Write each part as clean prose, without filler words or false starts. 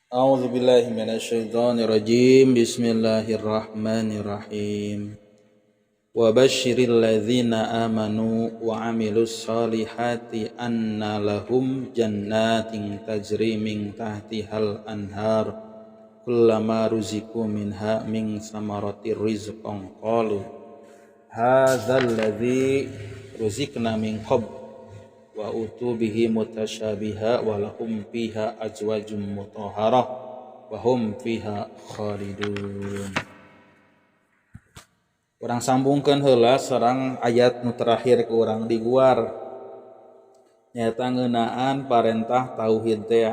A'udzu billahi minasyaitonir rajim. Bismillahirrahmanirrahim. Wa basyiril ladzina amanu wa amilus solihati anna lahum jannatin tajri min tahtihal anhar kullama ruziqu minha min samaratir rizqan qalu hadzal ladzi ruziqna min qabl wa utu bihi mutasyabiha wa lahum fiha azwajum mutahharah wa hum fiha khalidun. Urang sambungkeun heula sareng ayat nu terakhir ku urang diguar, nyaeta ngeunaan parentah tauhid teh.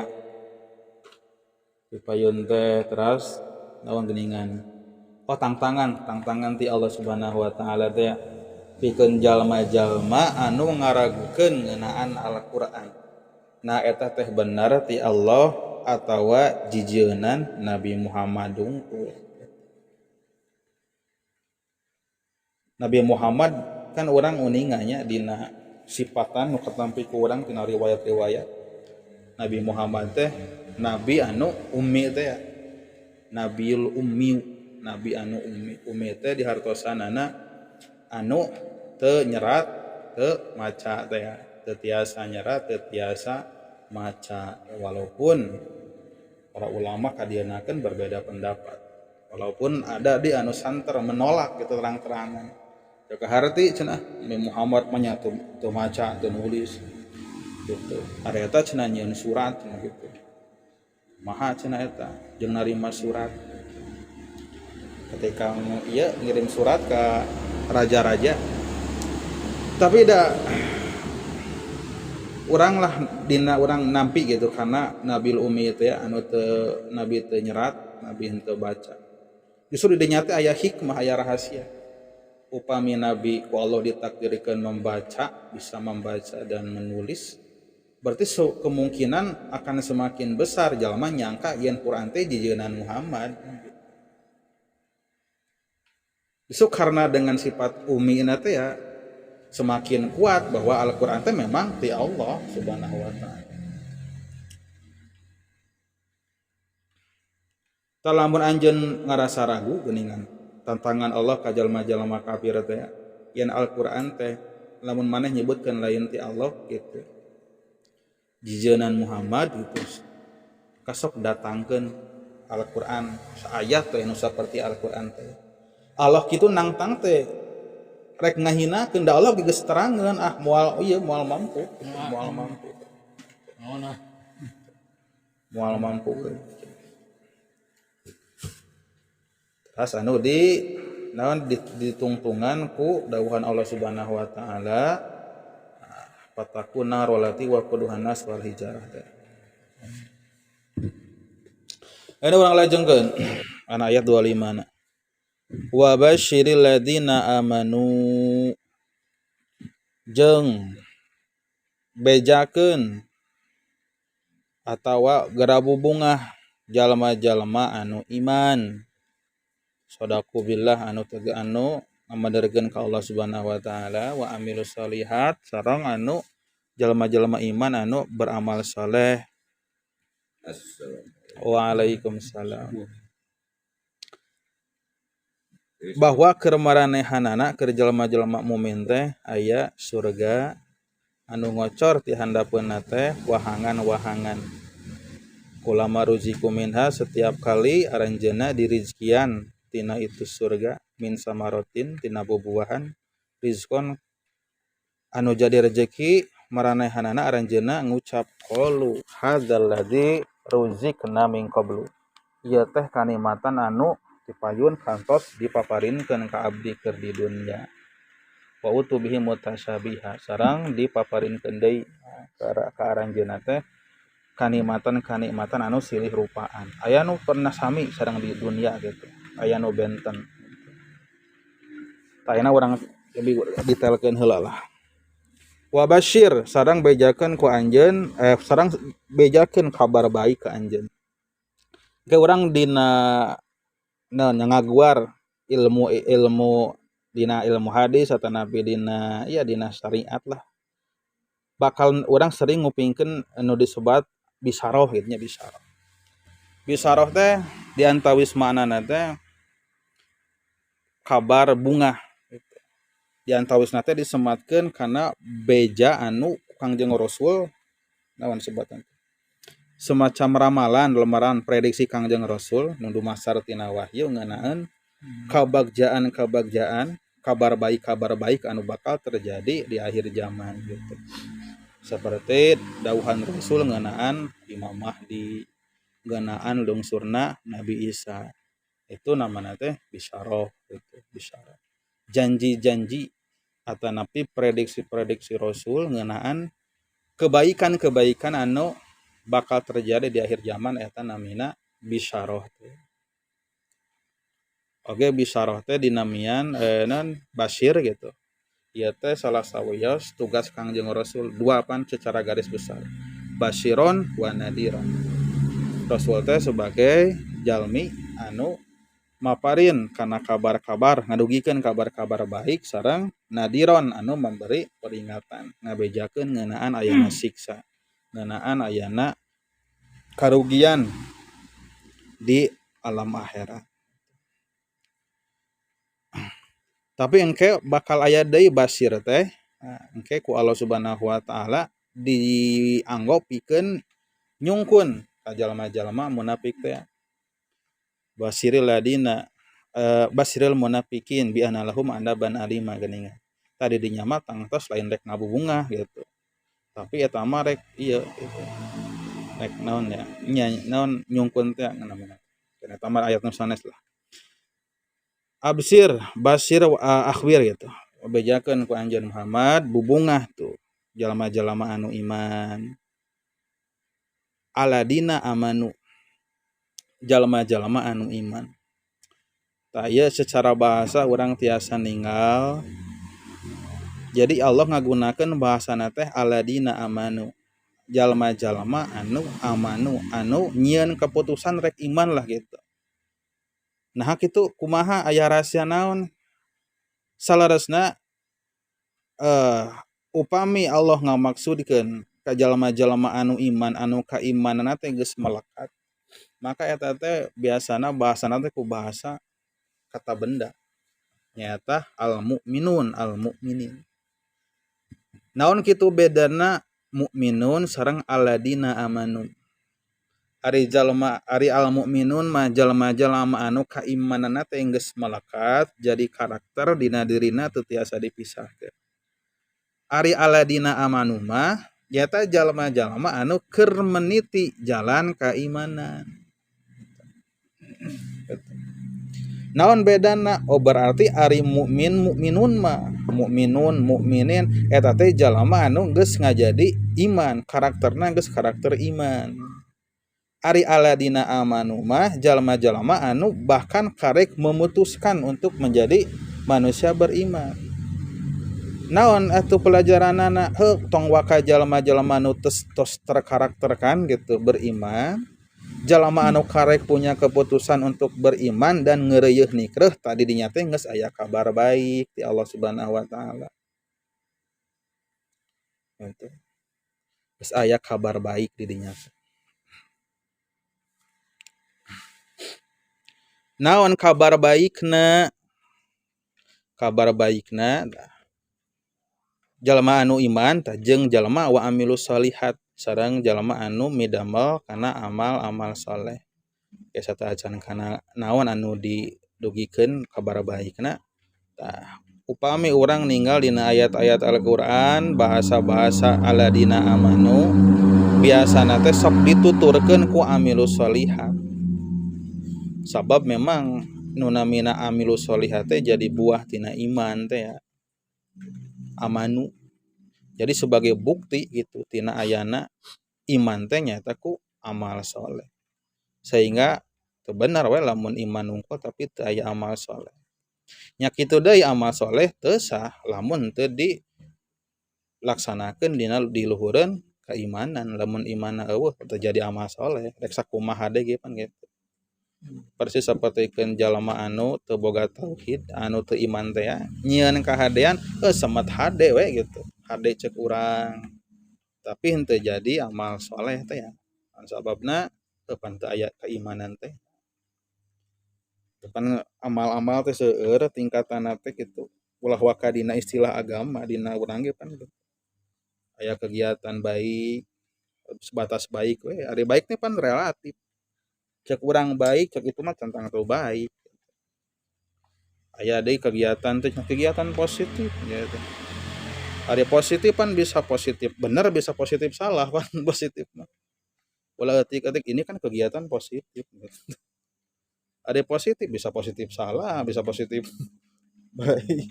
Pipayun teh teras naon geuningan, oh tangtangan, tangtangan ti Allah Subhanahu wa taala teh pikeun jalma-jalma anu ngaragukeun ngeunaan Al-Qur'an. Nah eta teh bener ti Allah atawa jijieunnan Nabi Muhammad hungkul. Nabi Muhammad kan urang uninganya dina sifatan nu katampi ku urang tina riwayat-riwayat. Nabi Muhammad teh nabi anu ummi teh ya. Nabiul ummi, nabi anu ummi. Ummi teh dihartosanana anu teu nyerat, teu maca teh ya. Teu tiasa nyerat, teu tiasa maca. Walaupun para ulama kadienakeun berbeda pendapat. Walaupun ada di anu santer menolak gitu terang-terangan. Jaga harti cenah Nabi Muhammad mah nya teu maca, teu nulis gitu. Ari eta cenah nyieun surat cenah gitu. Maha cenah eta jeung narima surat. Ketika ieu ngirim surat ke raja-raja. Tapi da urang lah dina urang nampi gitu karena Nabil Umi itu ya anu teu nabi teu nyerat, nabi henteu baca. Justru di dinya teh aya hikmah, aya rahasia. Upami nabi ku Allah ditakdirkan membaca, bisa membaca dan menulis, berarti kemungkinan akan semakin besar jalma nyangka yen Quran teh jijieunnan Muhammad. Justru karena dengan sifat umi teh ya semakin kuat bahwa Al-Quran teh memang ti Allah Subhanahu wa taala. Tah lamun anjeun ngarasa ragu geuningan tantangan Allah ka jalma-jalma kafir teh yen Al-Quran teh lamun maneh nyebutkeun lain ti Allah gitu. Jijeunan Muhammad gitu. Kasok datangkeun Al-Quran saayat teh nu saperti Al-Quran teh. Allah kitu nangtang teh rek ngahinakeun da Allah geus terangeun ah moal ieu moal mampu, moal mampu. Moal mampu. Terus anu di naon ditungtungan ku dawuhan Allah Subhanahu wa taala fatakuna rolati wa quduhan nas wal hijarah teh. Ini urang lajengkeun ana ayat 25 na. Wa basyiril ladina amanu jeung bejakeun atawa garabubungah jalma-jalma anu iman sadaku billah anu tege anu ngamaderkeun ka Allah Subhanahu wa taala wa amilus solihat sareng anu jalma-jalma iman anu beramal saleh. Waalaikumsalam. Bahwa keur maranehanana keur jalma-jalma mukmin teh aya surga anu ngocor ti handapeunna teh wahangan-wahangan. Kulama ruziku minha setiap kali aranjeunna dirizkian tina itu surga min samarotin tina bubuahan rizkon anu jadi rejeki maranehanana aranjeunna ngucap qalu hadzal ladzi ruzikna min qablu. Ieu teh kanikmatan anu dipayun kantos dipaparinkeun ka abdi keur di dunya. Wa utu bihi mutasyabiha sareng dipaparinkeun deui ka aranjeunna teh kanikmatan-kanikmatan anu silih rupaan. Aya nu pernah sami sareng di dunya gitu. Aya nu benten. Tah ayeuna urang lebih detailkeun heula lah. Wa basyir sareng bejakeun ku anjeun, sareng bejakeun kabar baik ka anjeun. Ke urang dina naon ngaguar ilmu ilmu dina ilmu hadis atau nabi dina ya dina syariat lah. Bakal urang sering ngupingkeun anu disebat bisaroh gitu nya, bisaroh. Bisaroh teh diantawis maknana teh kabar bungah gitu. Diantawisna teh disematkeun kana beja anu Kangjeng Rasul naon sebatan semacam ramalan lemaran prediksi Kangjeng Rasul nu dumasar tina wahyu ngeunaan kabagjaan-kabagjaan kabar baik anu bakal terjadi di akhir zaman gitu. Seperti dauhan Rasul ngeunaan Imam Mahdi, ngeunaan lungsurna Nabi Isa. Itu namana teh bisyarah gitu, bisyarah. Janji-janji atanapi prediksi-prediksi Rasul ngeunaan kebaikan-kebaikan anu bakal terjadi di akhir zaman eta namina bisyarah teh. Oke, bisyarah teh dinamian non basir gitu. Ieu teh salah sawios tugas Kangjeng Rasul dua pan secara garis besar. Basyiron wa nadiron. Rasul teh sebagai jalmi anu maparin kana kabar-kabar, ngadugikeun kabar-kabar baik sareng nadiron anu memberi peringatan, ngabejakeun ngeunaan ayana siksa, ngeunaan ayana karugian di alam akhirat. Tapi engke bakal aya deui basir teh, engke ku Allah Subhanahu wa taala dianggo pikeun nyungkun ka jalma-jalma munafik teh. Basiril ladina basiril munafikin bi anna lahum adzaban alima geuningan. Tadi dinya mah tangtos lain rek ngabubungah gitu. Tapi eta mah rek ieu gitu. Rek naon ya? Nya naon nyungkun teh namina. Eta mah ayat nu sanes lah. Absir, basir akhbir gitu. Bejakeun ku anjeun Muhammad bubungah tuh jalma-jalma anu iman. Aladina amanu, jalma-jalma anu iman. Tah ieu secara bahasa urang tiasa ninggal. Jadi Allah ngagunakeun bahasana teh aladina amanu. Jalma-jalma anu amanu, anu nyieun keputusan rek iman lah gitu. Nah kitu kumaha aya rahasia naon? Salaresna upami Allah ngamaksudkeun ka jalma-jalma anu iman anu kaimananna teh geus melekat, maka eta teh biasana bahasana teh ku bahasa kata benda nyaeta al mukminun al mukminin. Naon kitu bedana mukminun sareng aladina amanu? Ari jalma ari al mukminun mah jalma-jalma anu kaimananna teh geus melekat jadi karakter dina dirina teu tiasa dipisahkeun. Ari aladina amanu mah nyaeta jalma-jalma anu keur meniti jalan kaimanan. Naon bedana? Oh berarti ari mukmin mukminun mah mukminun mukminin eta teh jalma anu geus ngajadi iman, karakterna geus karakter iman. Ari aladina amanu mah jalma-jalma anu bahkan karek memutuskan untuk menjadi manusia beriman. Naon atuh pelajaranana? Heuh tong waka jalma-jalma anu tos terkarakterkan gitu beriman. Jalma anu karek punya keputusan untuk beriman dan ngeureuyeun nikreuh tadi dinya teh geus aya kabar baik ti Allah Subhanahu wa taala. Gitu. Geus aya kabar baik di dinya teh. Naon kabar baikna? Kabar baikna jalma anu iman tah jeung jalma wa amilus sholihat sareng jalma anu midamel kana amal-amal soleh. Biasa teh acan kana naon anu didugikeun kabar baikna. Tah upami urang ninggal dina ayat-ayat Al-Qur'an bahasa-bahasa aladina amanu biasana teh sok dituturkeun ku amilus sholihat. Sabab memang nu namina amilus sholihat teh jadi buah tina iman teh ya. Amanu. Jadi sebagai bukti gitu tina ayana iman teh nyaeta ku amal soleh. Sehingga teu bener we lamun iman nungkul tapi teu aya amal soleh. Nya kitu deui amal soleh teu sah lamun teu dilaksanakeun dina diluhureun keimanan. Lamun imanna eueuh teu jadi amal soleh rek sakumaha deui ge pan gitu. Persis sapertikeun jalma anu teu boga tauhid anu teu iman teh ya nyieun kahadean semet hade we gitu. Hade ceuk urang. Tapi henteu jadi amal soleh teh ya. Sababna Teu pan teu aya keimanan teh. Pan amal-amal teh seueur tingkatanna teh kitu. Ulah waka dina istilah agama dina urang ge pan aya kegiatan baik sebatas baik we. Ari baik teh pan relatif. Cek urang baik, cek itu mah tentang teu baik. Aya deui kegiatan teh kegiatan positif gitu. Ari positif pan bisa positif bener bisa positif salah pan positif mah. Ulah etik-etik ini kan kegiatan positif gitu. Ada positif bisa positif salah, bisa positif baik.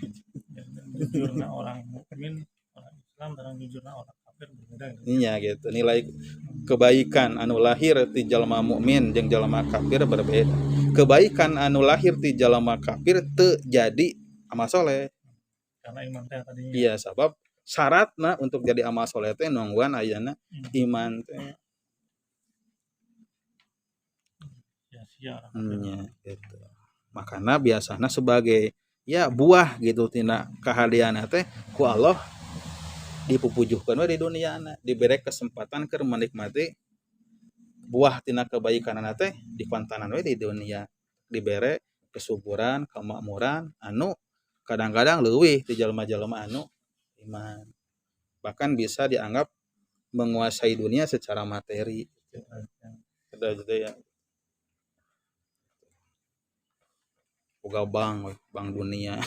Jujurna orang mukmin, orang Islam dan jujurna orang kafir berbeda gitu. Iya gitu. Nilai kebaikan anu lahir ti jalma mukmin jeung jalma kafir berbeda. Kebaikan anu lahir ti jalma kafir teu jadi amal soleh. Karena iman teh tadinya. Iya, sabab syaratna untuk jadi amal soleh teh nungguan ayana iman teh. Sia-sia. Iya, gitu. Makana biasana sebagai ya buah gitu tina kahadiana teh ku Allah dipupujuhkeun we di duniana, dibere kesempatan keur menikmati buah tina kebaikanana teh dipantanan we di dunia, dibere kesuburan, kemakmuran anu kadang-kadang leuwih ti jalma-jalma anu iman. Bahkan bisa dianggap menguasai dunia secara materi. Ada gitu ya. Boga bank, we, bank dunia.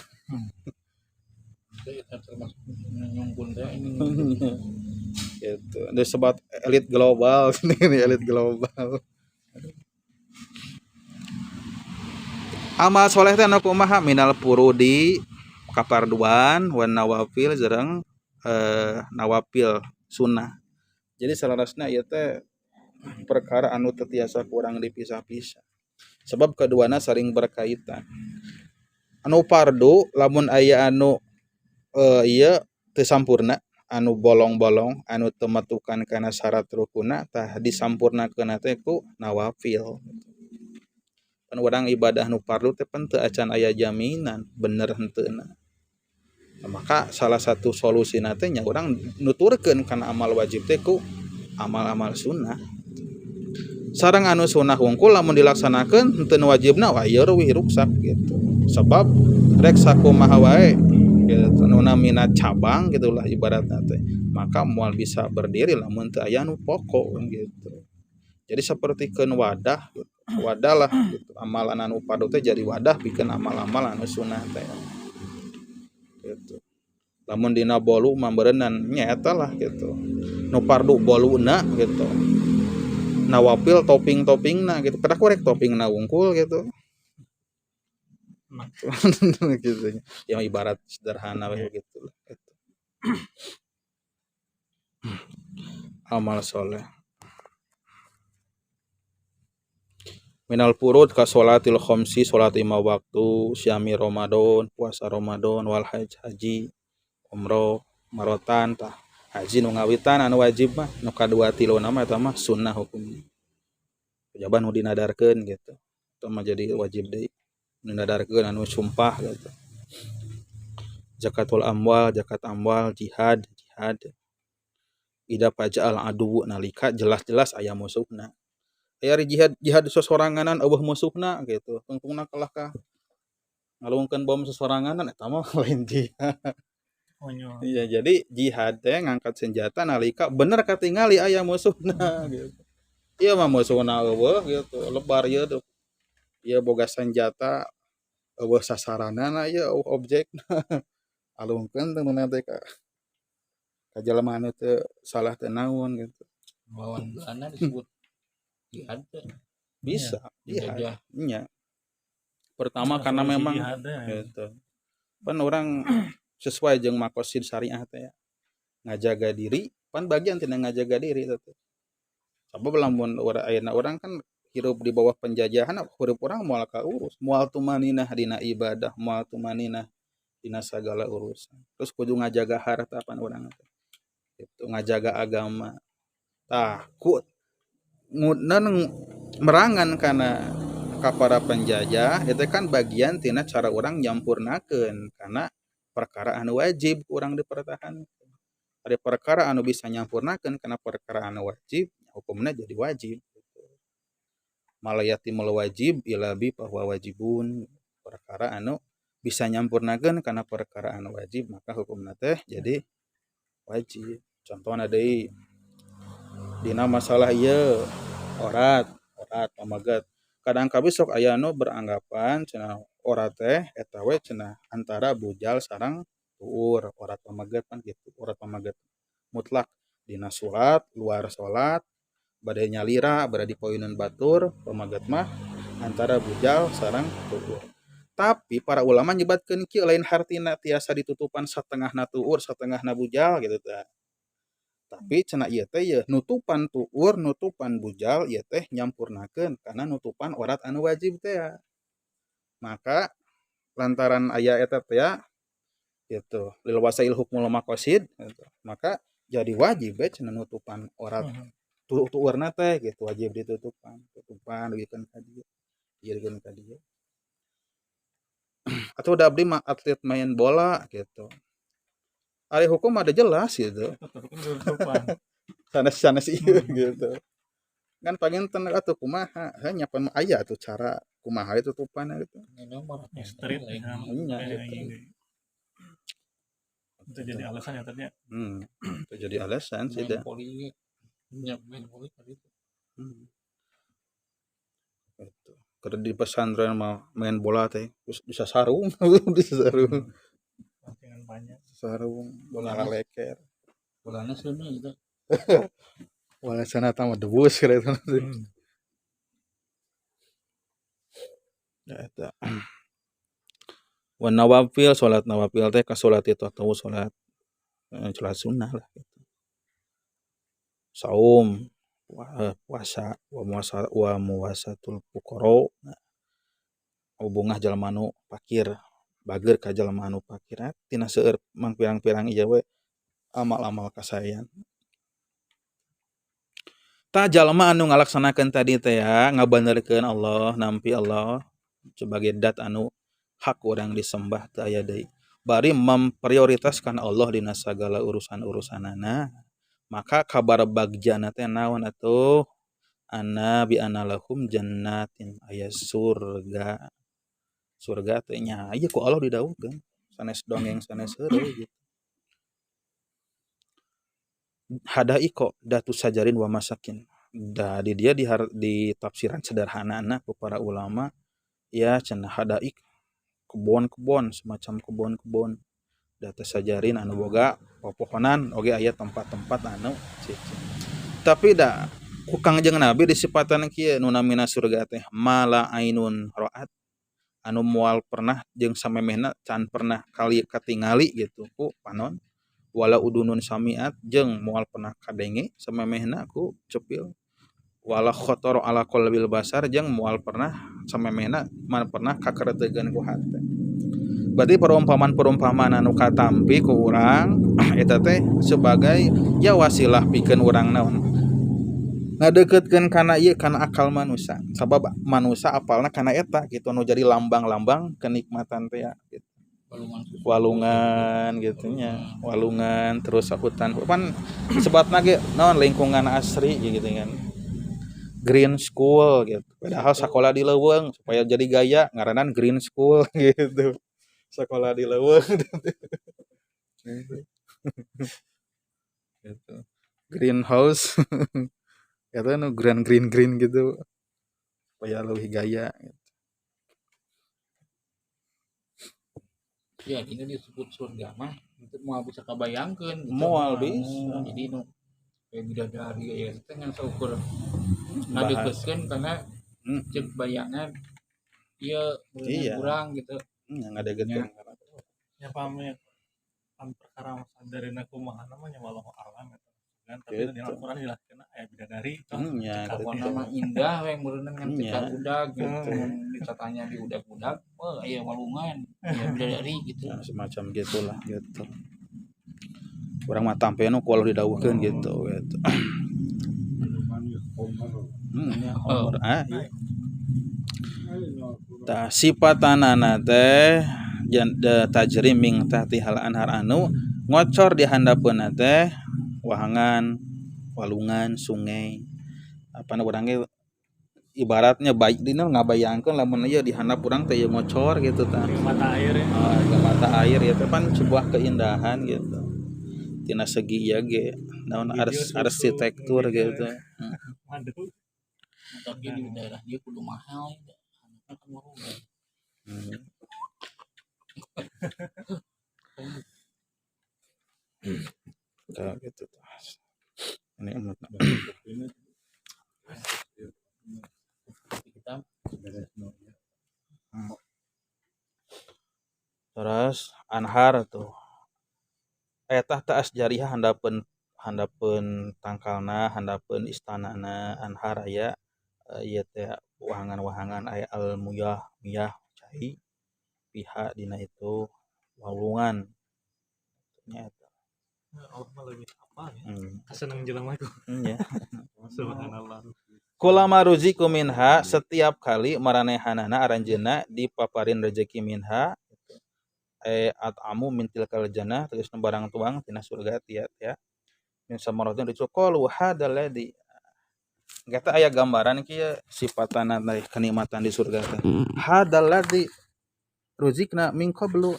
Itu termasuk nyungkun teh ini. Gitu. Disebut elit global ini elit global. Amal soleh teh anu kumaha minal furudi kaparduan wan nawafil jeung nawafil sunnah. Jadi salarasna ieu teh perkara anu teu tiasa kurang dipisah-pisah. Sebab keduana saling berkaitan. Anu fardu lamun aya anu ieu teu sampurna, anu bolong-bolong, anu teu metukan kana syarat rukunna tah disampurnakeunna teh ku nawafil. Pan urang ibadah nu fardu teh pan teu acan aya jaminan bener henteuna. Nah, maka salah satu solusina teh nya urang nuturkeun kana amal wajib teh ku amal-amal sunnah. Sareng anu sunnah wungkul lamun dilaksanakeun henteu nu wajibna wah ieu leuwih ruksak gitu. Sebab rek sakumaha wae gitu nu namina cabang gitulah ibaratna teh. Maka moal bisa berdiri lamun teu aya nu pokok gitu. Jadi sapertikeun wadah gitu. Wadah lah gitu. Amalan anu fardu teh jadi wadah pikeun amal-amal anu sunnah teh. Gitu. Lamun dina bolu mah beureunnan nya eta lah gitu. Nu fardu boluna gitu. Nawafil topping-toppingna gitu. Pedah korek toppingna wungkul gitu. Gitu. Yang ibarat sederhana we gitu lah gitu. Amal soleh. Minal furud ka sholatil khamsi, sholat 5 waktu, syami Ramadan, puasa Ramadan, wal hajj, haji, umroh, marotan tah. Haji nu ngawitan anu wajib mah, nu kadua tiluna mah eta mah sunnah hukumna. Jaban nu dinadarkeun gitu. Eta mah jadi wajib deui. Nu dinadarkeun anu sumpah gitu. Zakatul amwal, zakat amwal, jihad, jihad. Ida faja'al adu nalika jelas-jelas aya musuhna. Aya jihad, jihad sosoranganan eueuh musuhna gitu. Tungtungna kalah ka ngalungkeun bom sosoranganan eta mah lain jihad. Konyol. Iya, jadi jihad teh ngangkat senjata nalika bener katingali aya musuhna gitu. Ieu mah musuhna eueuh gitu, lebar ieu tuh. Ieu boga senjata eueuh sasaranana ieu eueuh objekna. Alungkeun teh mun teh ka jelema anu teu salah teu naon gitu. Lawan Belanda disebut jihad teh. Bisa, Iya, jihad. dijajah. Iya. Pertama Bisa karena solusi memang jihad teh. gitu. Pan orang sesuai jeung maqasid syariah teh ya. Ngajaga diri, pan bagian tina ngajaga diri teh. Sabab lamun ayeuna urang kan hirup di bawah penjajahan, hirup urang moal kaurus, moal tumaninah dina ibadah, moal tumaninah dina sagala urusan. Terus kudu ngajaga harta pan urang teh. Gitu, ngajaga agama. Tah, ku ngudnan merangan kana ka para penjajah itu kan bagian tina cara urang nyampurnakeun kana perkara anu wajib urang dipertahankan. Ada perkara anu bisa nyampurnakeun kana perkara anu wajib, hukumna jadi wajib. Malayatimul wajib ila bi bahwa wajibun, perkara anu bisa nyampurnakeun kana perkara anu wajib maka hukumna teh jadi wajib. Contohna deui dina masalah ieu orat, orat pamaget. Kadang kabeh sok aya anu beranggapan cenah orat teh eta we cenah antara bujal sareng tuur, orat pamaget kan gitu, orat pamaget mutlak dina salat, luar salat, bade nyalira, bade dipoeun batur, pamaget mah antara bujal sareng tuur. Tapi para ulama nyebatkeun kieu lain hartina tiasa ditutupan satengahna tuur, satengahna bujal gitu tah. Tapi cenah ieu teh yeuh nutupan tuur, nutupan bujal ieu teh nyampurnakeun kana nutupan orat anu wajib teh ya. Maka lantaran aya eta teh ya gitu, lil wasail hukmul maqasid gitu. Maka jadi wajib we cenah nutupan orat tuurna teh gitu, wajib ditutupan, tutupan dugikeun ka dieu, dugikeun ka dieu. Atau da abdi mah atlet main bola gitu. Ari hukum ada jelas gitu. Sanes-sanes ieu gitu. Kan panginten atuh kumaha, hanya pan aya atuh cara kumaha itu tutupanna gitu. Street Nya gitu. Itu jadi alasan ya tadinya. Itu jadi alasan sih dah. Main voli tadi itu. Gitu. Keur di pesantren mah main bola teh bisa sarung, bisa sarung. Pancingan banyak. Sarung bola leker. Bolanya sana gitu. Bola sana tambah debus kira itu. Ya eta. Wa nawafil, salat nawafil teh ka salat itu atau salat salat sunnah lah gitu. Saum, puasa, wa muasa wa muwasatul fuqara. Nah, hubungah jalma nu fakir, bager ka jalma anu fakir tina seueur mang pirang-pirang ieu we amal-amal kasaean. Tah jalma anu ngalaksanakeun tadi teh ya, ngabenerkeun Allah, nampi Allah sebagai dat anu hak urang disembah teu aya deui. Bari memprioritaskan Allah dina sagala urusan-urusanana. Maka kabar bagjana teh naon atuh? Anna bi anna lahum jannatin, aya surga. Surga teh nya ieu ku Allah didawuhkeun, sanes dongeng sanes heureuy gitu. Hadaiko datu sajarin wa masakin. Da di dia di tafsiran sederhanana ku para ulama ya cenah hadaik kebon-kebon, semacam kebon-kebon data sajarin anu boga pepohonan oge aya tempat-tempat anu cicing. Tapi da ku Kangjeng Nabi disipatan kieu nu namina surga teh mala ainun ra'at anu moal pernah jeung samemehna can pernah kali katingali gitu ku panon, wala udunun samiat jeung moal pernah kadenge samemehna ku cepil, wala khotor ala qalbil basar jeung moal pernah samemehna man pernah kakeretegeun ku hate. Berarti perumpamaan-perumpamaan anu katampi ku urang eta teh sebagai ya wasilah pikeun urang naon ngadeukeutkeun kana ieu kana akal manusia, sabab manusia apalna kana eta gitu anu jadi lambang-lambang kenikmatan teh ya gitu. Walungan gitu nya, walungan terus hutan pan sebatna ge naon lingkungan asri gitu kan, green school gitu, padahal sekolah di leuweung supaya jadi gaya ngaranan green school gitu, sekolah di leuweung gitu, greenhouse eta nu green green green gitu supaya leuwih gaya gitu. Ya ini disebut surga mah itu moal bisa kabayangkeun gitu. Moal bisa. Jadi nu kayak bidadari ya itu ngan saukur ngadeukeutkeun karena cek bayangan ieu kurang gitu. Yang ngadeukeutkeun. Ya pamit pan perkara sadarina kumaha namanya wallahu a'lam gitu. Kan tapi Gitu. di Al-Qur'an jelaskeun aya bidadari itu. Ya, Cekak gitu. Nama indah we meureunna ngan cekak udag gitu. Hmm. Ditatanya di udag-udag, wah aya walungan, aya bidadari gitu. Ya, semacam gitulah gitu. Urang mah tampe nu ku Allah didawuhkeun gitu gitu. Ya, umur. Ah, iya. Tah sipatanana teh tajri ming tahtihal anhar anu ngocor di handapeunna teh wahangan, walungan, sungai. Apa nu urang ge Ibaratnya baik dina ngabayangkeun lamun ieu di handap urang teh ieu ngocor gitu tah. Mata air ya. Mata air ya teh pan sebuah keindahan gitu. Tina segi ieu ge naon arsitektur gitu. Waduh. Tapi di daerah dia kudu mahal ya. Tah gitu tah. Ini umat. Terus anhar tuh eta teh asjariha handapeun handapeun tangkalna handapeun istanana anhar aya ieu teh wahangan-wahangan aya al muyah miyah cai pihak dina itu walungan nya eta. Allah mah leuwih apa ya kaseneng jelema ku. Nya. Subhanallah. Kulama ruziku minha setiap kali maranehanana aranjeunna dipaparin rezeki minha at'amu min tilkal jannah tegasna barang tuang tina surga tiap ya min samaratin qalu hadzal ladzi eta aya gambaran kieu sifatana kenikmatan di surga teh hadzal ladzi ruzikna min qablu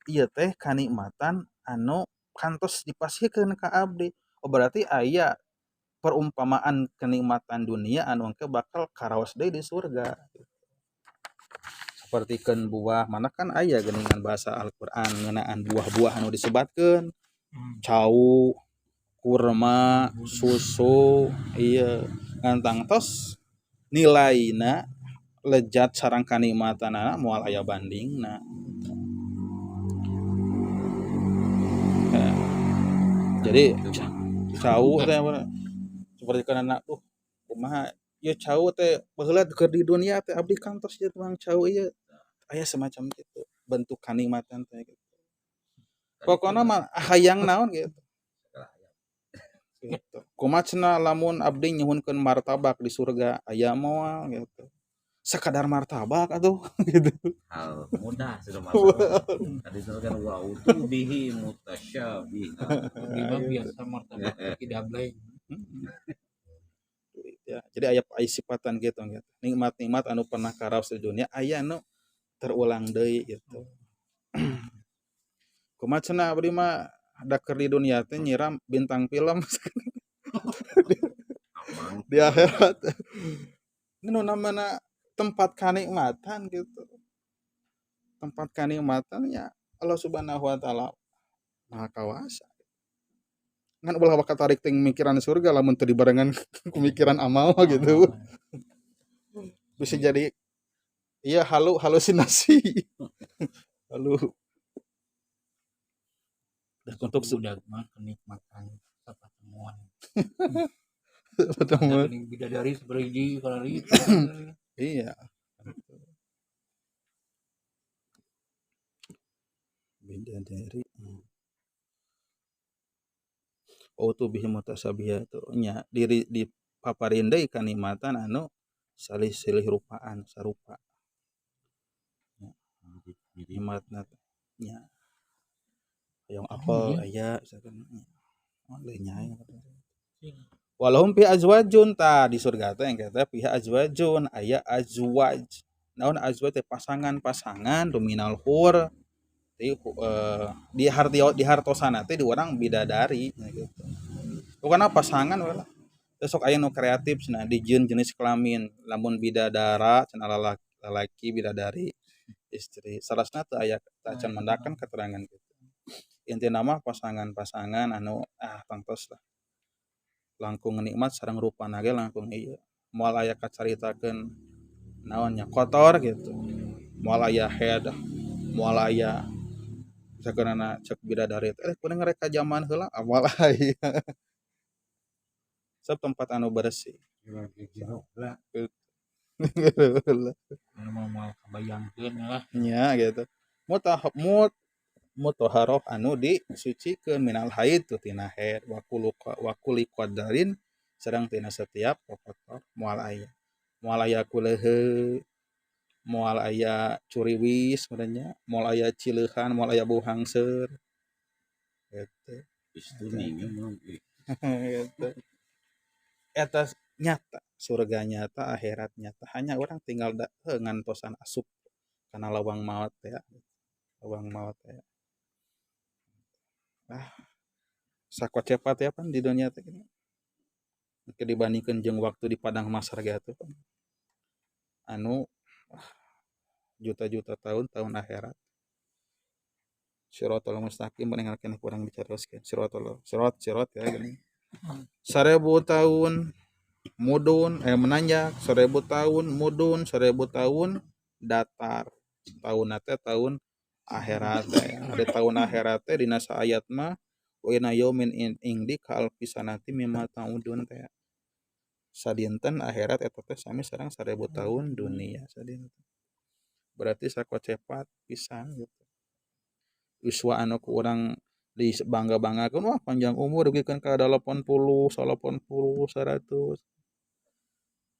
ieu teh kanikmatan anu kantos dipasihkeun ka abdi. Oh berarti aya perumpamaan kenikmatan dunia anu engke bakal karaos deui di surga. Sapertikeun buah mana kan aya geuningan bahasa Al-Qur'an ngeunaan buah-buah anu disebatkeun cau, kurma, susu, ieu ngantang tos nilaina lejat sareng kanikmatanana moal aya bandingna. Jadi cau teh seperti kana tuh kumaha ieu cau teh baheula keur di dunia teh abdi kantos ieu tuang cau ieu aya semacam gitu bentuk kanikmatan teh gitu. Pokona mah hayang naon gitu. Gitu. Kumaha cenah lamun abdi nyuhunkeun martabak di surga aya moal gitu. Sekadar martabak atuh gitu. Hal mudah sudah martabak. Tadi itu kan wa utubihi mutasyabih. Di mah biasa martabak tidak bleng. Ya, jadi aya sifatan gitu gitu. Nikmat-nikmat anu pernah karaos di dunia aya nu terulang deui gitu. Kumaha cenah abdi mah da keur di dunia teh nyiram bintang film di akhirat. Ini nu namana tempat kanikmatan gitu. Tempat kanikmatan ya Allah Subhanahu wa taala Maha Kawasa. Ngan ulah bakal tarik ting mikiran surga lamun teu dibarengan ku mikiran amal gitu. Bisa jadi iya halusinasi. Halu. Dan untuk sudah mah kenikmatan sapatemuan. Sapatemuan. Bidadari seberiji kali. Iya. Bidadari. Oh tuh bihi mutasabihah tuh nya diri di paparin deui kanikmatan anu salih-silih rupaan sarupa. Nikmatna nya. Hayang apel aya misalkan. Oh leuh nyae. Walahum fi azwajun ta di surga teh engke teh pihak azwajun aya azwaj. Naon azwaj teh pasangan-pasangan dominal hur. Di di hartosana teh di urang bidadari gitu. Pokona pasangan we lah. Sok aya nu kreatif cenah dijieun jenis kelamin lamun bidadara cenah lalaki bidadari istri. Salasna teu aya tacan mendakan keterangan gitu. Intina mah pasangan-pasangan anu tangtos lah. Langkung nikmat sareng rupana ge langkung ieu. Moal aya kacaritakeun naon nya kotor gitu. Moal aya head, moal aya sakeunana cek bidadari teh kuring rek ka jaman heula moal aya. Sab tempat anu bersih. Anu moal kabayangkeun lah. Nya gitu. Mutahharoh anu disucikeun minal haid tu tina haid wa kulli qadarin sareng tina setiap kotor moal aya. Moal aya kuleuheut, moal aya curiwis sebenarnya, moal aya cileuhan, moal aya bau hangseur. Gitu. Gitu. Eta Nyata, surga nyata, akhirat nyata. Hanya orang tinggal ngantosan asup kana lawang maot ya. Lawang maot ya. Ah, sakocepat ya pan di dunia teh gini. Engke dibandingkeun jeung waktu di padang mahsyar ge atuh pan. Anu juta-juta tahun, tahun akhirat. Siratal mustaqim meninggalkan kurang dicarioskeun. Siratal sirat sirat ya gini. 1000 tahun mudun menanjak, 1000 tahun mudun, 1000 tahun datar. Tahun teh tahun akhirat teh. Ada tahun akhirat teh dina saayat mah wa inna yaumin indi ka alfi sanati mimma ta'udun teh. Sadinten akhirat eta teh sami sareng 1000 tahun dunia sadinten. Berarti sakocepat pisan gitu. Yuswa anu ku urang dibangga-banggakeun wah panjang umur dugikeun ka 80, 80, 100.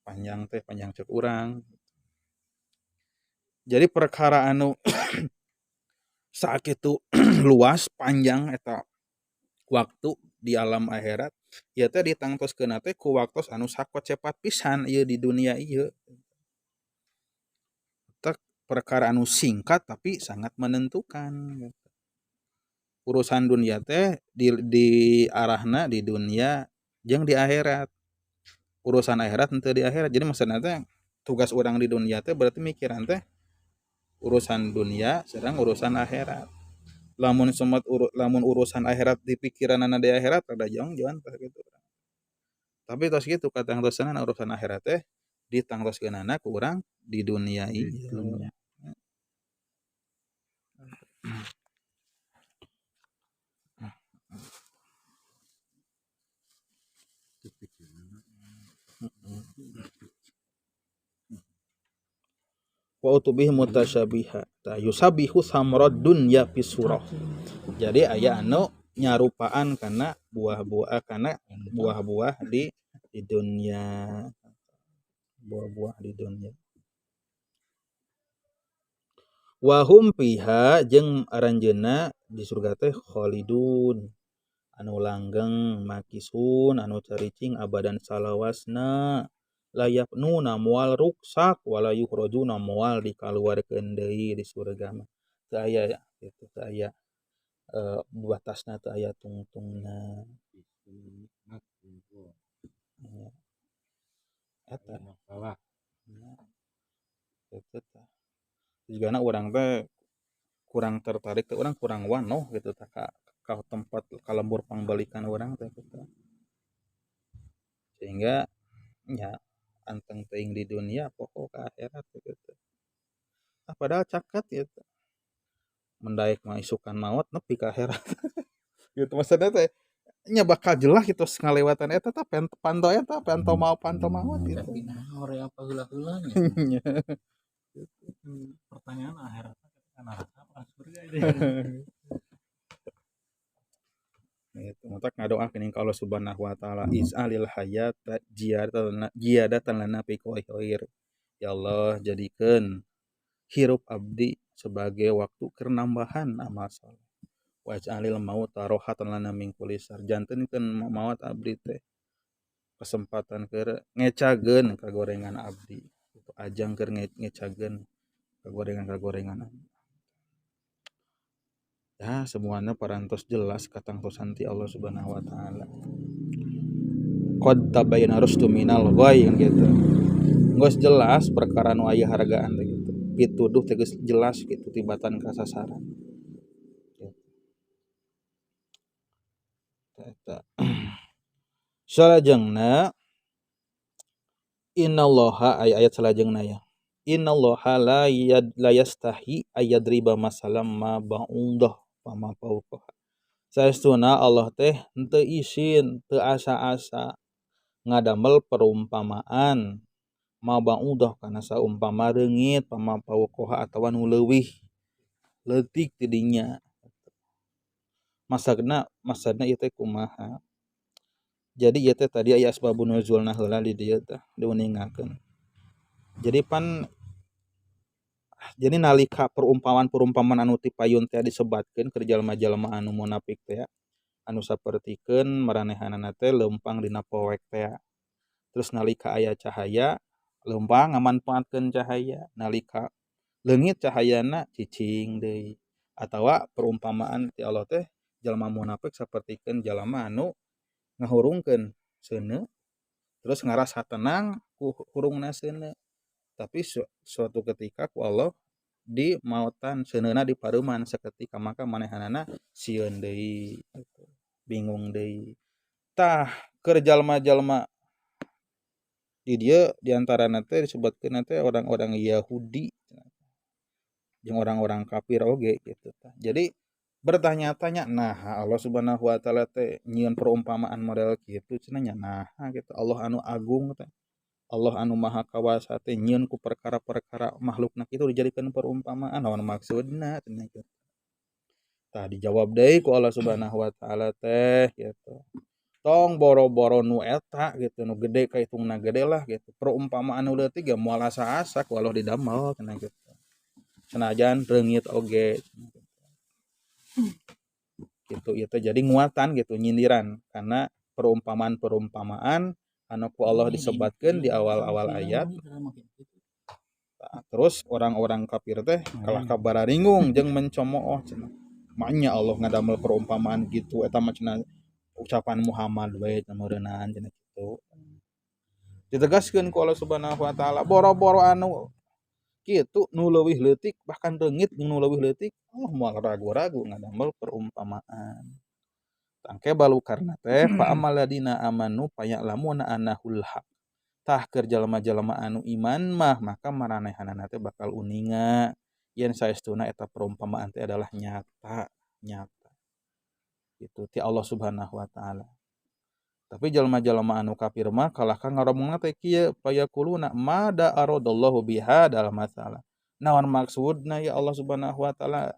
Panjang teh panjang cek urang. Jadi perkara anu sakitu luas panjang eta waktu di alam akhirat ieu teh ditangtoskeunna teh ku waktos anu sakocepat pisan ieu di dunia ieu. Tek perkara anu singkat tapi sangat menentukan gitu. Urusan dunia teh di arahna di dunia jeung di akhirat. Urusan akhirat henteu di akhirat. Jadi maksudna teh tugas urang di dunia teh berarti mikiran teh urusan dunia sareng urusan akhirat. Lamun semet lamun urusan akhirat di pikiranana di akhirat rada jong-jong tah gitu. Tapi tos kitu katangtosanana urusan akhirat teh ditangtoskeunana ku urang di dunia ieu. Wa utubih mutasyabiha ta yusabihu samrad dunya fi surah. Jadi aya anu nyarupaan kana buah-buah kana buah-buah di dunia, buah-buah di dunia. Wa hum fiha jeung aranjeunna di surga teh khalidun anu langgeng makisun anu caricing abadan salawasna. Layaknuna moal ruksak wala yukhrajuna moal dikaluarkeun deui di surga mah. Teu aya ya gitu, teu aya batasna, teu aya tungtungna. Ya. Eta masalah. Ya. Eta tah. Jigana urang teh kurang tertarik teh urang kurang wanoh gitu tah ka tempat ka lembur pangbalikan urang teh gitu. Sehingga nya anteng teuing di dunia pokok ka akhirat gitu. Ah padahal caket gitu. Mendaek mah isukan maot nepi ka akhirat. Gitu maksudna teh nya bakal jelas gitu ngalewatan eta tah panto eta panto mau panto maot gitu. Tapi naon hoream paheula-heula nya. Pertanyaan akhirat ketika neraka apa surga itu. Itu matak ngadoa kening ka Allah Subhanahu wa taala izalil hayata ziyadatan lana fi khair. Ya Allah jadikeun hirup abdi sebagai waktu keur nambahan amal saleh. Waj'alil mauta rohatan lana min kulli syarr. Jantenkeun maot abdi teh kesempatan keur ngecageun kagorengan abdi. Itu ajang keur ngecageun kagorengan-kagorengan abdi. Ya, semuanya parantos jelas katangtosan ti Allah Subhanahu wa taala. Qad tabayyana rusdu minal ghayy kan gitu. Geus jelas perkara nu aya hargaan teh gitu. Pituduh teh geus jelas gitu tibatan kasasaran. Eta. Salajengna innallaha ayat salajengna ya. Innallaha la yastahi ayadriba masalam ma ba'udah wa ma fawqaha. Saestuna Allah teh henteu isin, teu asa-asa ngadamel perumpamaan ma ba'udah kana saumpama reungit pama fawqaha atawa nu leuwih leutik ti dinya. Maksudna ieu teh kumaha? Jadi ieu teh tadi aya asbabun nuzulna heula di dieu teh diuningakeun. Jadi pan jadi nalika perumpamaan-perumpamaan anu ti payun teh disebatkeun keur jalma-jalma anu munafik teh anu sapertikeun maranehanana teh leumpang dina poek teh. Terus nalika aya cahaya leumpang ngamanfaatkeun cahaya, nalika leungit cahayana cicing deui. Atawa perumpamaan ti Allah teh jalma munafik sapertikeun jalma anu ngahurungkeun seuneu terus ngarasa tenang ku hurungna seuneu, tapi suatu ketika ku Allah di mautan seuneuna dipareuman saketika, maka manehanana sieun deui gitu, bingung deui. Tah keur jalma-jalma di dieu diantarana teh disebutkeun teh orang-orang Yahudi jeung orang-orang kafir oge gitu tah. Jadi bertanya-tanya, nah Allah Subhanahu wa taala teh nyieun perumpamaan model kitu cenah nya, nah gitu Allah anu agung teh, Allah anu maha kawasa teh nyieun ku perkara-perkara makhlukna kitu dijadikeun perumpamaan, naon maksudna cenah kitu. Tah dijawab deui ku Allah Subhanahu wa taala teh gitu. Tong boro-boro nu eta gitu, nu gede kaitungna gede lah gitu. Perumpamaan nu leutik ge moal asa-asa ku Allah didamel cenah gitu. Senajan reungit oge gitu ieu teh jadi nguatan gitu, nyindiran karena perumpamaan-perumpamaan anu ku Allah disebatkeun di awal-awal ayat. Nah, terus orang-orang kafir teh kalah kabararingung jeung mencemooh cenah. Maenya Allah ngadamel perumpamaan gitu eta mah cenah ucapan Muhammad we meureunaan cenah kitu. Ditegaskeun ku Allah Subhanahu wa taala boro-boro anu kitu nu leuwih leutik bahkan reungit jeung nu leuwih leutik Allah moal ragu-ragu ngadamel perumpamaan. Tangke balukarna teh fa ammal ladina amanu faya'lamuna annahul haq. Tah keur jalma-jalma anu iman mah maka maranehanana teh bakal uninga yen saestuna eta perumpamaan teh adalah nyata, nyata. Gitu ti Allah Subhanahu wa taala. Tapi jalma-jalma anu kafir mah kalah ka ngaromongna teh kieu fayaquluna mada aradallahu bihadzal masalah. Naon maksudna ya Allah Subhanahu wa taala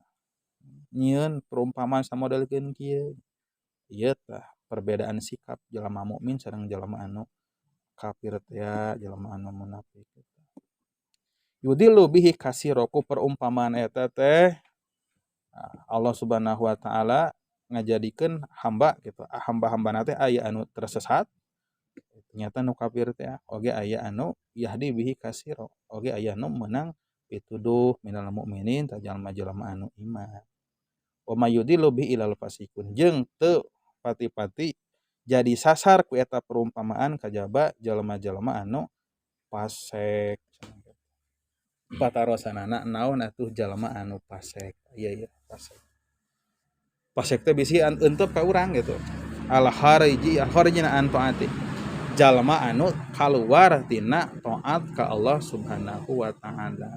nyieun perumpamaan samodelkeun kieu. Ieu tah perbedaan sikap jalma mukmin sareng jalma anu kafir teh ya, jalma anu munafik. Yudillu bihi katsira ku perumpamaan eta teh Allah Subhanahu wa taala ngajadikeun hamba gitu, hamba-hambana teh aya anu tersesat ternyata nu kafir teh oge aya anu yahdi bihi katsira oge aya anu meunang pituduh minal mukminin ta jalma-jalma anu iman. Wa may yudillu bihi ilal fasiqun jeung teu pati-pati jadi sasar ku eta perumpamaan kajaba jalma-jalma anu fasik. Patarosanana naon atuh jalma anu fasik? Ieu ieu fasik. Fasik teh bisi entep ka urang gitu. Al khariji kharijina an taati. Jalma anu kaluar tina taat ka Allah Subhanahu wa taala.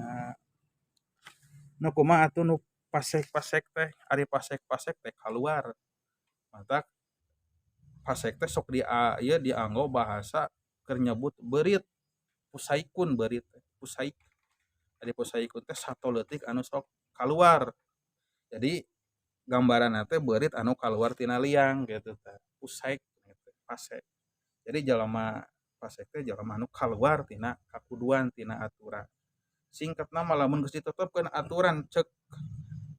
Nu kumaha atuh nu fasik-fasik teh? Ari fasik-fasik teh kaluar. Matak fasik teh sok di ieu dianggo bahasa keur nyebut beurit. Fusaikun beurit teh, fusaik. Ari fusaikun teh sato leutik anu sok kaluar. Jadi gambaranna teh beurit anu kaluar tina liang gitu teh. Fusaik gitu, fasik. Jadi jalma fasik teh jalma anu kaluar tina kakuduan tina aturan. Singkatna mah lamun geus ditetepkeun aturan cek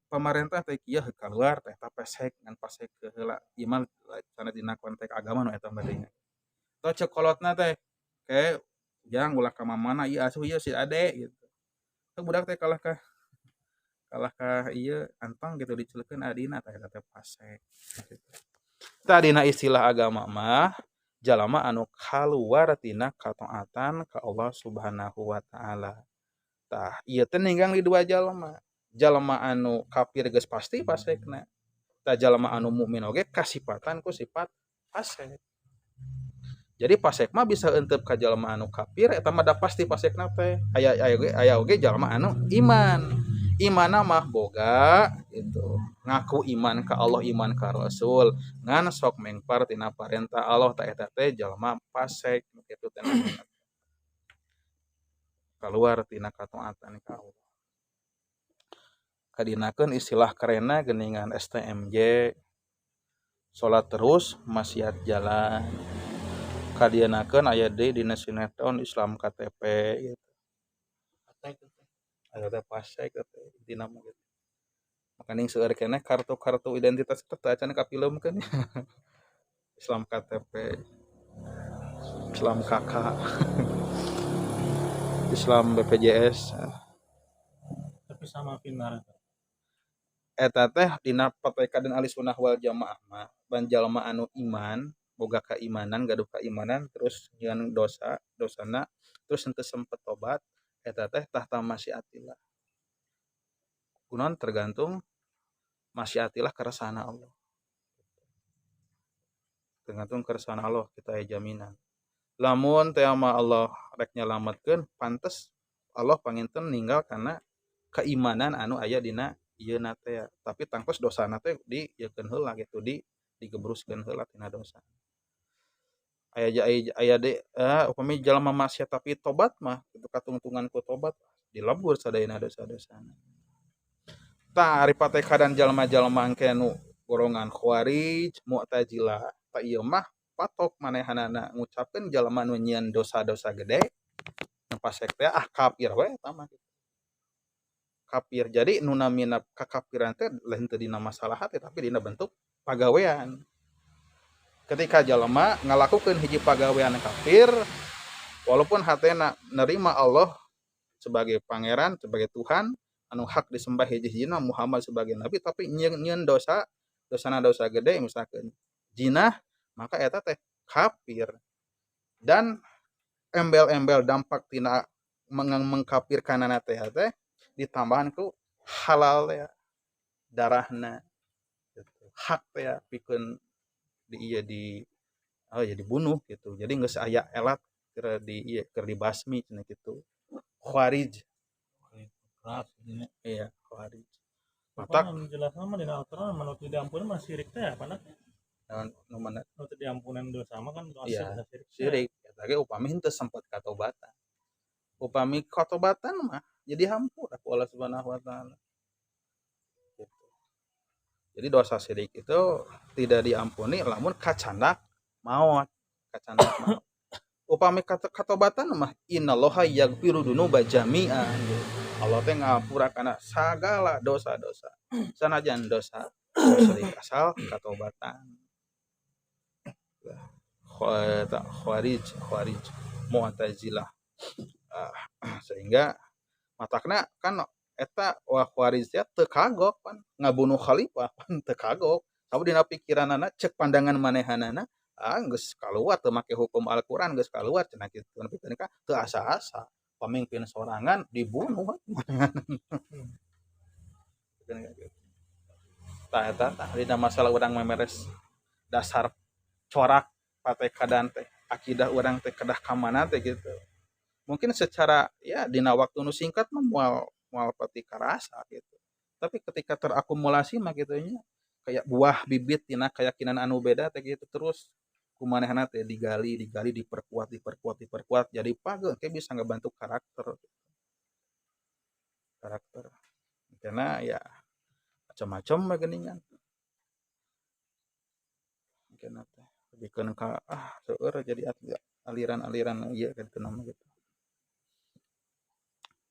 pamarentah teh kieu heuh kaluar teh eta fasik ngan fasik heula ieu mah sana dina konteks agama nu eta mah deui. Tah cek kolotna teh ke jang ulah ka mamana ieu asuh ieu si ade gitu. Tah budak teh kalah ka ieu antang gitu dicelekeun adina tah eta teh fasik gitu. Tah dina istilah agama mah jalma anu kaluar tina kataatan ka Allah Subhanahu wa taala. Tah ieu teh ninggang di dua jalma. Jalma anu kafir geus pasti fasikna. Tah jalma anu mukmin oge kasipatan ku sifat fasik. Jadi fasik mah bisa entep ka jalma anu kafir eta mah da pasti fasikna teh. Aya aya oge jalma anu iman. Imanna mah boga gitu. Ngaku iman ka Allah, iman ka Rasul, ngan sok mengpar tina parentah Allah tah eta teh jalma fasik kitu teh namina. Kaluar tina kataatan ka Allah. Kadinakeun istilah kerenna geuningan STMJ salat terus maksiat jalan. Kadienakeun aya deui dina sinetron Islam KTP gitu. Aya teh fasik teh intina mah gitu. Makaning seueur keneh kartu-kartu identitas teh teu acan kafilmkeun. Islam KTP. Islam KK, Islam BPJS. Tapi sama finnar. Eta teh dina patekadan Ahli Sunnah wal Jamaah mah ban jalma anu iman, boga keimanan, gaduh keimanan, terus nyieun dosa, dosana terus henteu sempet tobat, eta teh tahta masyiatillah. Kunaon? Tergantung masyiatillah, kersana Allah. Tergantung kersana Allah, kita aya jaminan. Lamun teh sama Allah rek nyalametkeun, pantes Allah panginten ninggal karena keimanan anu aya dina ieu teh, tapi tangtos dosana teh di ieukeun heula gitu, di digebruskeun heula tina dosa. Aya aya aya de upami jalma maksiat tapi tobat mah itu katungtungan ku tobat dilebur sadayana dosa-dosana. Tah, ari patekadan jalma-jalma engke nu golongan Khawarij, Mu'tazilah, tah ieu mah patok manehanana ngucapkeun jalma nu nyieun dosa-dosa gede nu fasek teh, ah, kafir we eta mah. Kafir. Jadi nu namina kakafiran teh lain teu dina masalah hati, tapi dina bentuk pagawean. Ketika jalma ngalakukeun hiji pagawean kafir, walaupun hatena nerima Allah sebagai pangeran, sebagai Tuhan anu hak disembah hiji-hijina, Muhammad sebagai nabi, tapi nyieun dosa, dosana dosa gede, misalkan jinah, maka eta teh kafir. Dan embel-embel dampak tina mengkafirkanana teh teh ditambahan ku halal teh darahna gitu. Hak teh pikeun di iya di, oh ya, dibunuh gitu. Jadi geus aya elat keur di iya, keur dibasmi cenah gitu. Khawarij. Keras ini. Iya, Khawarij. Matak jelasna mah dina Al-Qur'an mah nu teu diampuni mah syirik teh apa na? Naon nu mana? Nu teu diampunan dosa mah kan dosa Iya, syirik. Syirik. Eta ge upami henteu sempet katobatan. Upami katobatan mah jadi hampura ku Allah Subhanahu wa Taala. Gitu. Jadi dosa syirik itu tidak diampuni lamun kacandak maot, kacandak maot. Upami katobatan mah innallaha yaghfiru dzunuba jami'an. Gitu. Allah teh ngampura kana sagala dosa-dosa. Sanajan dosa syirik asal katobatan. Khawarij, Khawarij, Mu'tazilah. Sehingga matakna kan eta wah Khawarij teh teu kagok pan ngabunuh khalifah, pan teu kagok. Sabab dina pikiranana, cek pandangan manehanana, ah, geus kaluar teu make hukum Al-Qur'an, geus kaluar cenah kitu. Nepikeun ka teu asa-asa pamimpin sorangan dibunuh. Tah, eta tah dina masalah urang memeres dasar corak patekadan teh, akidah urang teh kedah ka mana teh gitu. Mungkin secara ya dina waktu nu singkat mah moal moal pati karasa gitu. Tapi ketika terakumulasi mah kitu nya, kayak buah bibit tina keyakinan anu beda teh gitu, terus kumanehna teh digali, digali, diperkuat, diperkuat, diperkuat, jadi page kayak bisa ngebantu karakter. Karakter. Karena ya macam-macam mah geuningan. Mungkin teh lebihkeun ka ah seueur jadi aliran-aliran ieu kitu nama gitu.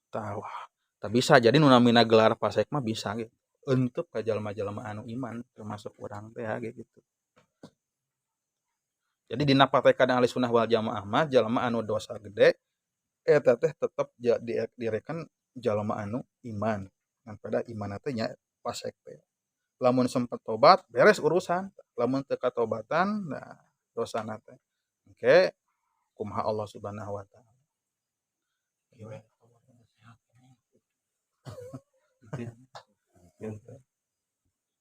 Tah, wah, tah bisa jadi nu namina gelar fasek mah bisa gitu. Untuk ka jalma-jalma anu iman termasuk urang teh gitu. Jadi dina patekadan Ahli Sunnah wal Jamaah mah jalma anu dosa gede eta teh tetep direken jalma anu iman. Ngan pada iman teh nya fasek teh. Lamun sempet tobat beres urusan, lamun teu katobatan nah dosana teh. Engke kumaha Allah Subhanahu wa Taala. Gitu.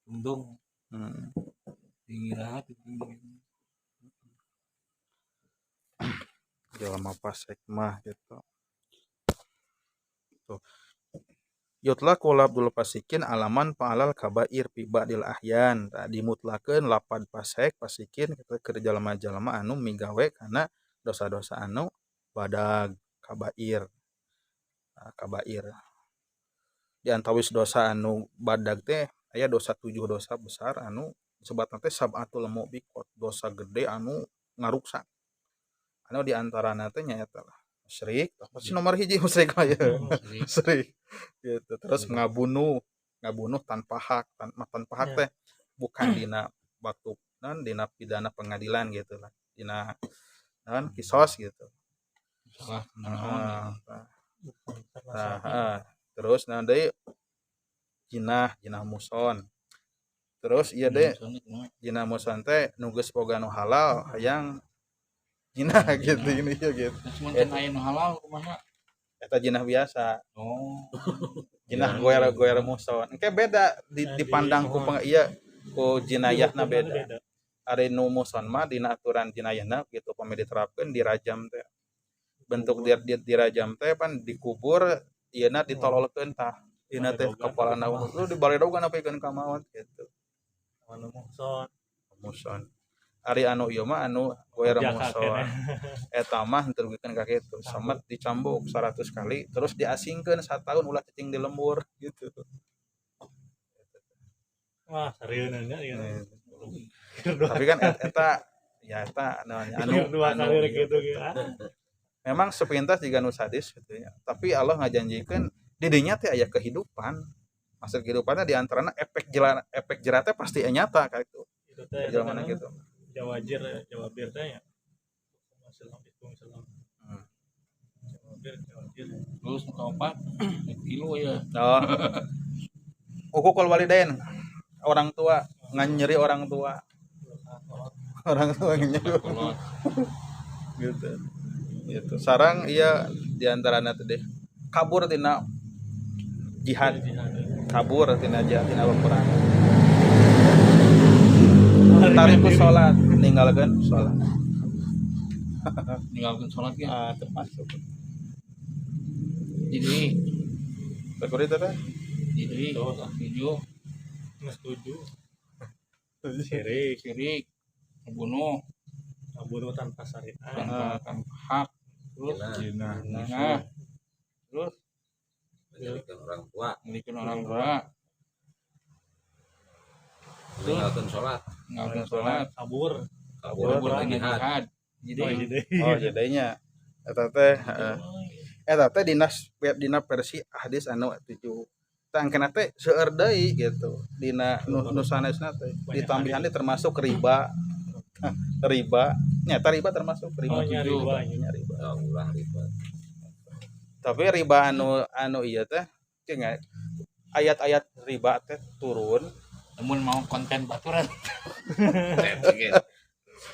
Untung. Tinggi tinggi. Jelema fasek mah gitu. Tuh. Yutlaqu lafdzul fasikin alaman fa'alal kabair fi ba'dil ahyan. Tah, dimutlakeun lapad fasek, fasikin kitu keur jalma-jalma anu migawe kana dosa-dosa anu badag kabair. Nah, kabair. Di antawis dosa anu badag teh aya dosa 7 dosa besar anu disebutna teh sab'atul mubiqat, dosa gede anu ngaruksak. Anu di antarana teh nyaeta lah musyrik, pasti nomor hiji musyrik mah ya. Musyrik. Gitu. Terus ngabunuh, ngabunuh tanpa hak, tanpa hak teh bukan dina waktu non dina pidana pengadilan gitu lah. Dina Naon kisos gitu. Salah naon. Nah, heeh. Terus naon deui, jinah jinah muhshon. Terus ieu deui, jinah muhshon teh nu geus boga nu halal hayang jinah gitu, ini ya gitu. Terus mun can aya nu halal kumaha? Eta jinah biasa. Oh. Jinah goer goer muhshon engke beda di, Nah, dipandang ku oh. iya ku jinayahna Hukumna beda. Ari nu muhshon mah dina aturan jinayahna gitu pami diterapkeun dirajam teh bentuk dirajam teh pan dikubur ieuna ditololkeun tah ieuna teh Baledogan. Kepalana lu dibaledogan nepikeun ka maot gitu. Anu muhshon. Muhshon. Ari anu ieu mah anu goer Jaka muhshon keneh. Eta mah henteu dugikeun ka kitu, samet dicambuk 100 kali terus diasingkeun satahun, ulah cicing di lembur gitu. Wah, serius nya ieu. Tapi kan eta ya eta namanya anu dua anu kali ieu. Gitu gitu. Ah. Memang sepintas juga nu sadis gitu ya, tapi Allah ngajanjikeun di dinya teh aya kehidupan. Maksud kehidupannya diantaranya efek jelat, efek jeratnya pasti nyata kayak itu. Itu teh Jalan mana gitu. Jawajir jawabir teh ya. Hukum Islam, hukum Islam. Jawabir jawajir. Terus nu kaopat tilu ya. Oh, uququl walidain, orang tua, nganyeri orang tua, orang tua nyeri Kolot. Gitu gitu. Sarang iya diantaranya teh deh kabur tina jihad, kabur tina jihad, tina peperangan, tariku sholat, ninggalkan sholat. Ninggalkeun salat ge. Ah, termasuk. Jadi Seperti itu teh. Jadi tujuh. Setuju. Syirik, syirik, membunuh bunuh tanpa syariat. Tanpa tanpa hak, terus Jinah. Jinah. nah, terus Menjadikan orang tua, memiliki orang tua, meninggalkan sholat, ninggalkeun salat, Kabur. kabur kabur dari tina jihad. jihad. Jadi Oh, jadi. Oh, jadinya eta teh heeh. Eta teh dina versi hadis anu tujuh. Tah engkena teh seueur deui gitu dina nu sanesna teh ditambihan deui termasuk riba. Riba nyata, riba termasuk riba. Oh, nya Tujuh. riba nya. Nya riba. Oh, ulah riba. Tapi riba anu anu ieu teh cenah ayat-ayat riba teh turun. Namun mau konten baturan.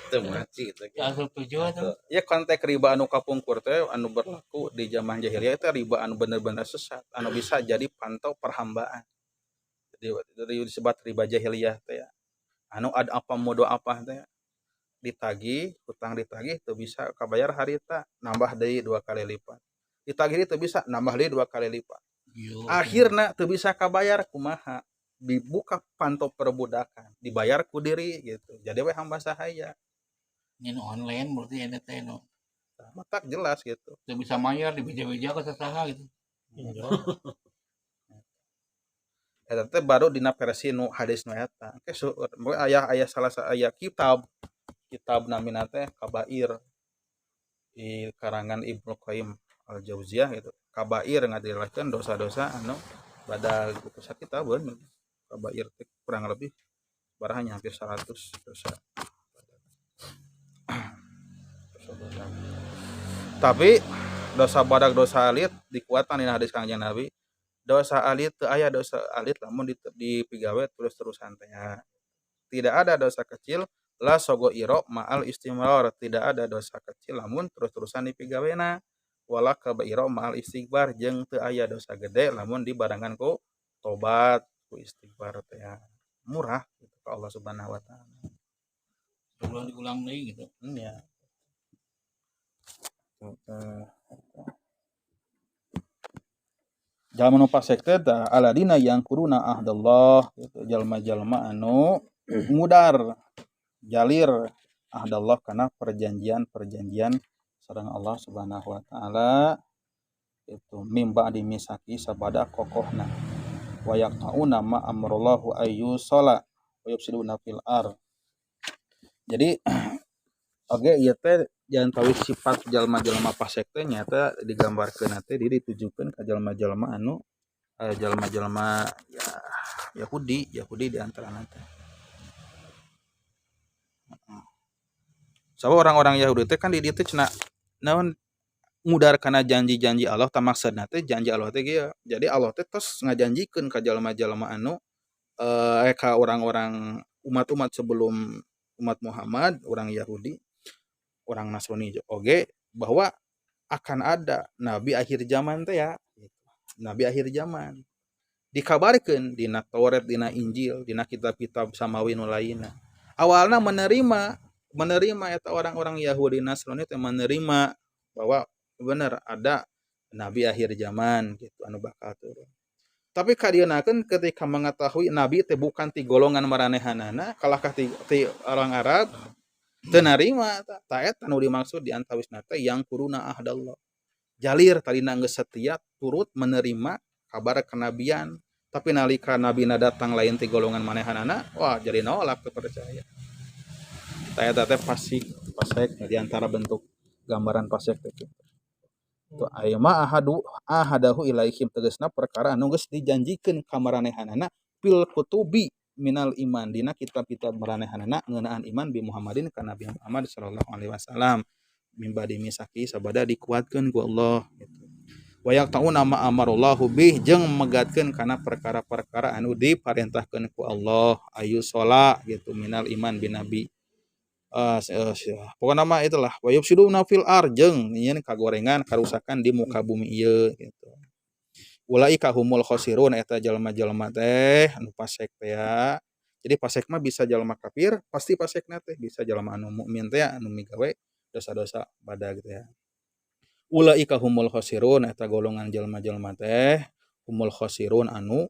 Itu ngaji itu. Asup tujuh tuh. Ya, konteks riba anu kapungkur teh anu berlaku di zaman jahiliyah itu riba anu bener-bener sesat, anu bisa jadi pantau perhambaan. Jadi dari disebut riba jahiliyah teh ya. Anu ada apa modo apa teh ya. Ditagih hutang, ditagih teu bisa kabayar harita, nambah deui dua kali lipat, ditagih teu bisa, nambah deui dua kali lipat. Yo. Akhirna teu bisa kabayar, kumaha? Dibuka pantau perbudakan, dibayar ku diri gitu, jadi we hamba sahaya. Ini online berarti eta teh nu Matak jelas gitu. teu bisa mayar di beja-beja ke sasaha gitu. Pinjol. Eta teh baru dina versi nu hadis nu eta. Oke, seueur aya aya salah aya kitab kitab namina teh Kabair di karangan Ibnu Qayyim Al-Jauziyah gitu. Kabair ngadirahkeun dosa-dosa anu badag gitu sakitabeun. Kabair teh kurang lebih barahnya hampir 100 dosa. Dosa badag. Tapi dosa badag, dosa alit dikuatan dina hadis Kangjeng Nabi. Dosa alit teu aya dosa alit lamun dipigawe terus-terusan teh ya. Tidak ada dosa kecil, la shaghoiro ma'al istimrar, tidak ada dosa kecil lamun terus-terusan dipigawena, wala kabairo ma'al istighfar, jeung teu aya dosa gede lamun dibarengan ku tobat, ku istighfar teh ya. Murah gitu ke Allah Subhanahu wa taala. Ulang diulang deui gitu. Iya. Tuh, teh. Jalma nu fasek teh tah aladina yanquduna ahdallah gitu, jalma-jalma anu ngudar jalir ahdallah kana perjanjian-perjanjian sareng Allah Subhanahu wa taala itu, mim ba'di mitsaqi sabada kokohna, wa yaqta'una ma amarallahu ayyusala wa yufsiduna fil ar. Jadi oke ieu teh jangan tahu sifat jalma-jalma fasek teh nyata digambarkeun teh di ditujukeun ka jalma-jalma anu jalma-jalma ya Yahudi, Yahudi di antarana teh. Sabab orang-orang Yahudi teh kan di dieu teh cenah naon ngudar kana janji-janji Allah tah maksudna teh janji Allah teh kieu. Jadi Allah teh tos ngajanjikeun ka jalma-jalma anu ka orang-orang umat-umat sebelum umat Muhammad, orang Yahudi, orang Nasrani oge bahwa akan ada nabi akhir zaman teh ya gitu. Nabi akhir zaman dikabarkeun dina Taurat, dina Injil, dina kitab-kitab samawi nu lainna. Awalna menerima eta orang-orang Yahudi Nasrani teh menerima bahwa bener ada nabi akhir zaman gitu anu bakal turun. Tapi kadienakeun ketika mengetahui nabi teh bukan ti golongan maranehanana kalahkah ti orang Arab teu narima tah eta nu dimaksud di antawisna teh yang kuruna ahdallah. Jalir tadina geus setia turut menerima kabar kenabian, tapi nalika nabina datang lain ti golongan manehanana, wah jadi nolak teu percaya. Tah eta teh fasik di antara bentuk gambaran fasik teh kitu. Tuh aya mah ahadu ahadahu ilaihim tegasna perkara anu geus dijanjikeun ka maranehanana fil kutubi minal iman dina kitab-kitab maranehanana ngeunaan iman bi Muhammadin ka Nabi Muhammad sallallahu alaihi wasallam min ba'di misaki sabada dikuatkeun ku Allah gitu. Wa yaqta'una ma amarallahu bih jeung megatkeun kana perkara-perkara anu diparentahkeun ku Allah ayu shola gitu minal iman bin nabi. Pokokna mah itulah wa yufsiduna fil ard jeung nyieun kagorengan karusakan di muka bumi ieu gitu. Ulaika humul khosirun eta jalma-jalma teh anu fasik teh ya. Jadi fasik mah bisa jalma kafir, pasti fasikna teh bisa jalma anu mukmin teh anu migawe dosa-dosa badag gitu ya. Ulaika humul khosirun eta golongan jalma-jalma teh humul khosirun anu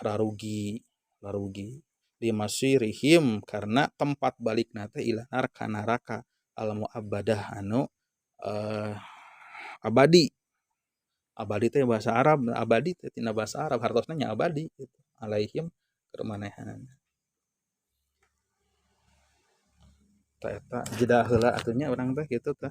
rarugi, rarugi limasirihim karena tempat balikna teh ilanar ka neraka al muabbadah anu abadi. Abadi teh bahasa Arab, abadi teh tina bahasa Arab hartosna nya abadi gitu. Alaihim keur manehanana. Tah eta jeda heula atuh nya urang teh kitu tah.